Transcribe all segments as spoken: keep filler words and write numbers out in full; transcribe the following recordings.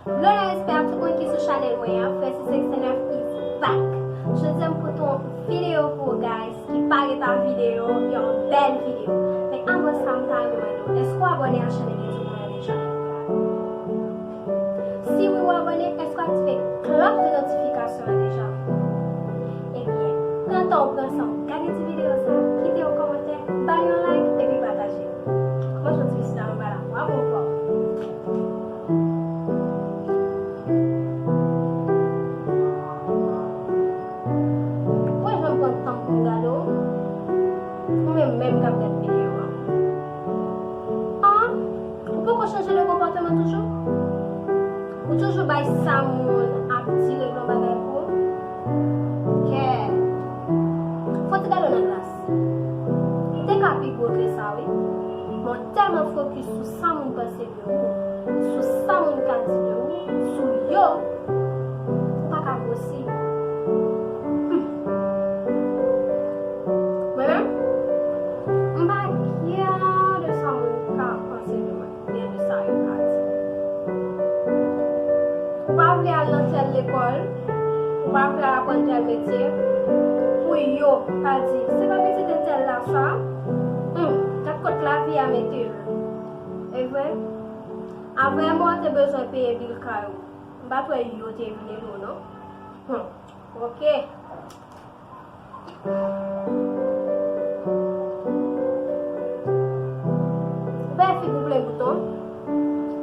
Love and respect a tout moun ki sou chanèl mwen an, Francis six nine is back. Jodi a m pote yon videyo pou ou guys, ki pa gen ta videyo, yon bèl videyo. Men anvan sa, m ta renmen mande w, èske w abòne a chanèl YouTube mwen an deja? Si wi, w abòne, èske w aktive klòch de notifikasyon an deja? Ebyen, pran tan w, pran san w, gade ti videyo sa, kite yon kòmantè, bay yon like, epi pataje. Kòman w santi, Sita, anba la? W ap bon fò. Ou pa janm pran tan pou m gade w. Ou menm menm k ap gad videyo a. An, ou poko chanje de konpòteman toujou? Ou toujou bay sa moun ap di regle yon bagay pou ou? Kè. Fò ti gade w nan glas. Ou te ka pi gwo ke sa, wi. Men w tèlman fokis sou sa moun panse de ou, sou sa moun ka di de ou, sou yo, ou pa ka gwosi. Hmm. Mwen menm, m pa kè de sa moun ka panse de mwen, oubyen de sa yo ka di. Ou pa vle al nan tèl lekòl, ou pa vle al aprann tèl metye, pou yo ka di, se pa pitit entèl la sa? Hmm, gad kot lavi a mete l. E vre? Avan mwen te bezwen peye bil kay ou. M pa t wè yo te vin ede w non. Hmm. Ok. Ou pa figi w plen bouton.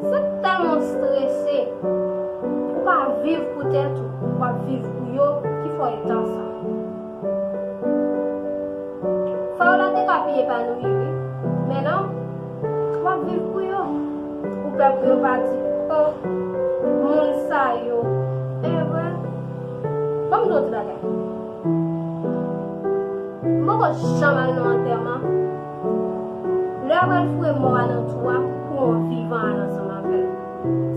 Se tèlman w strese. Ou pa viv pou tèt ou. W ap viv pou yo ki fè w eta sa. Fè w la te ka pi epanoui, wi. Men non, w ap viv pou yo. Ou pè pou yo pa di, "Oh, moun sa yo." E vre. Ban m di w ti bagay. M poko janm al nan antèman. Lè yo pral foure mò a nan twou a, pou yon vivan al ansanm avè l.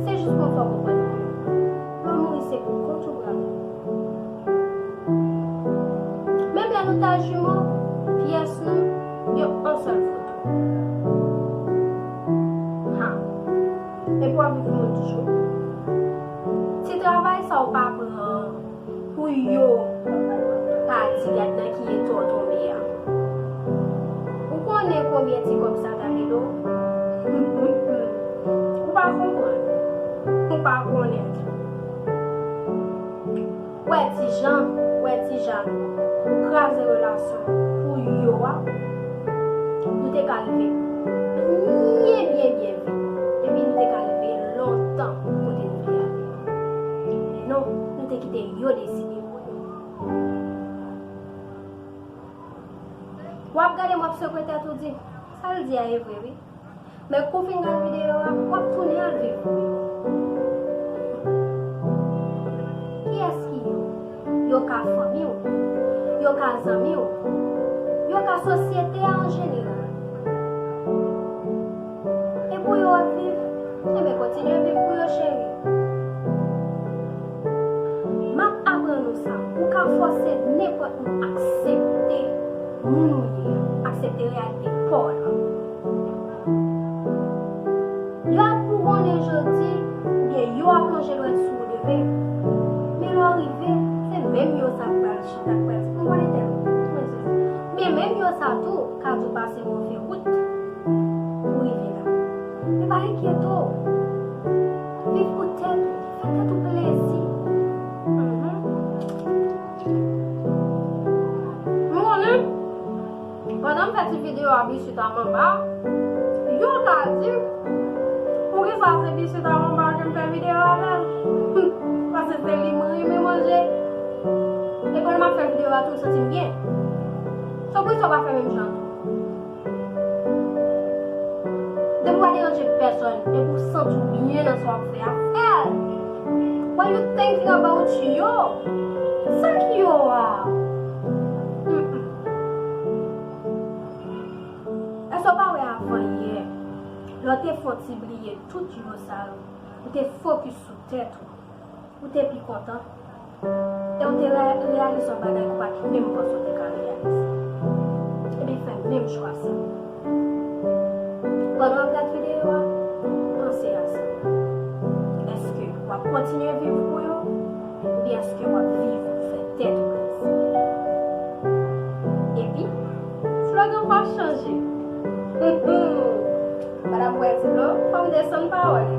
Se jis pou m fè w konprann ke lè w mouri, se pou kont ou pral. Menm lè nou ta jimo, pyès nou, yon sèl foto. Ha. Epi w ap viv pou moun toujou. Ti travay sa w pa pran pou yo pa di gad nan ki eta w tonbe a. Ou konnen konbyen ti kòb sa ta rele w? Ou pa konprann. Ou pa konnen. Wè ti jan, wè ti jan ou kraze relasyon pou yo a, nou te ka rive byen, byen, byen vit. Epi nou te ka rive lontan kote nou vle ale. Men non, nou te kite yo deside pou nou. W ap gade m, w ap sekwe tèt ou di, sa l di a e vre wi. Men kou w fin gade videyo a, w ap tounen al viv pou yo. Kiyès ki yo? Yo ka fanmi w, yo ka zanmi w, yo ka sosyete a an jeneral. E pou yo w ap viv? Enben, kontinye viv pou yo, cheri. M ap aprann ou sa, ou ka fòse nenpòt moun aksepte moun ou ye a, aksepte reyalite pa w la. Yo ap bougonnen jodi, oubyen yo ap lonje dwèt sou ou demen. Men lè w rive, se menm yo sa k pral chita, k pral di, "M konnen tèl." Men menm yo sa tou ka di w pase move wout pou rive la. Men pa enkyete w. Viv pou tèt ou, fè tèt ou plezi. Mhm. M konnen, pandan m fè ti videyo a bisit a manba, yo ka di, "Poukisa se bisit a manba ke m fè videyo avè l?" Paske se li m renmen manje. E pandan m ap fè videyo a tou, m santi m byen. So poukisa w pa fè menm jan tou? Depi w pa deranje pèsòn, depi w santi w byen nan sa w ap fè a, fè l. Yo, sa k yo a? Mm-mm. Èske w pa wè avan yè, lè w te fè w ti bliye tout yo sa yo, ou te fokis sou tèt ou, ou te pi kontan? E w te re- reyalize yon bagay ke w pa t menm panse w te ka reyalize. Ebyen, fè menm chwa sa. Pandan w ap gad videyo a, panse a sa. Èske w ap kontinye viv pou yo, oubyen èske w ap viv pou fè tèt ou plezi? Epi, slogan pa chanje. Madanm Bwè Dilo, fò m desann pawòl.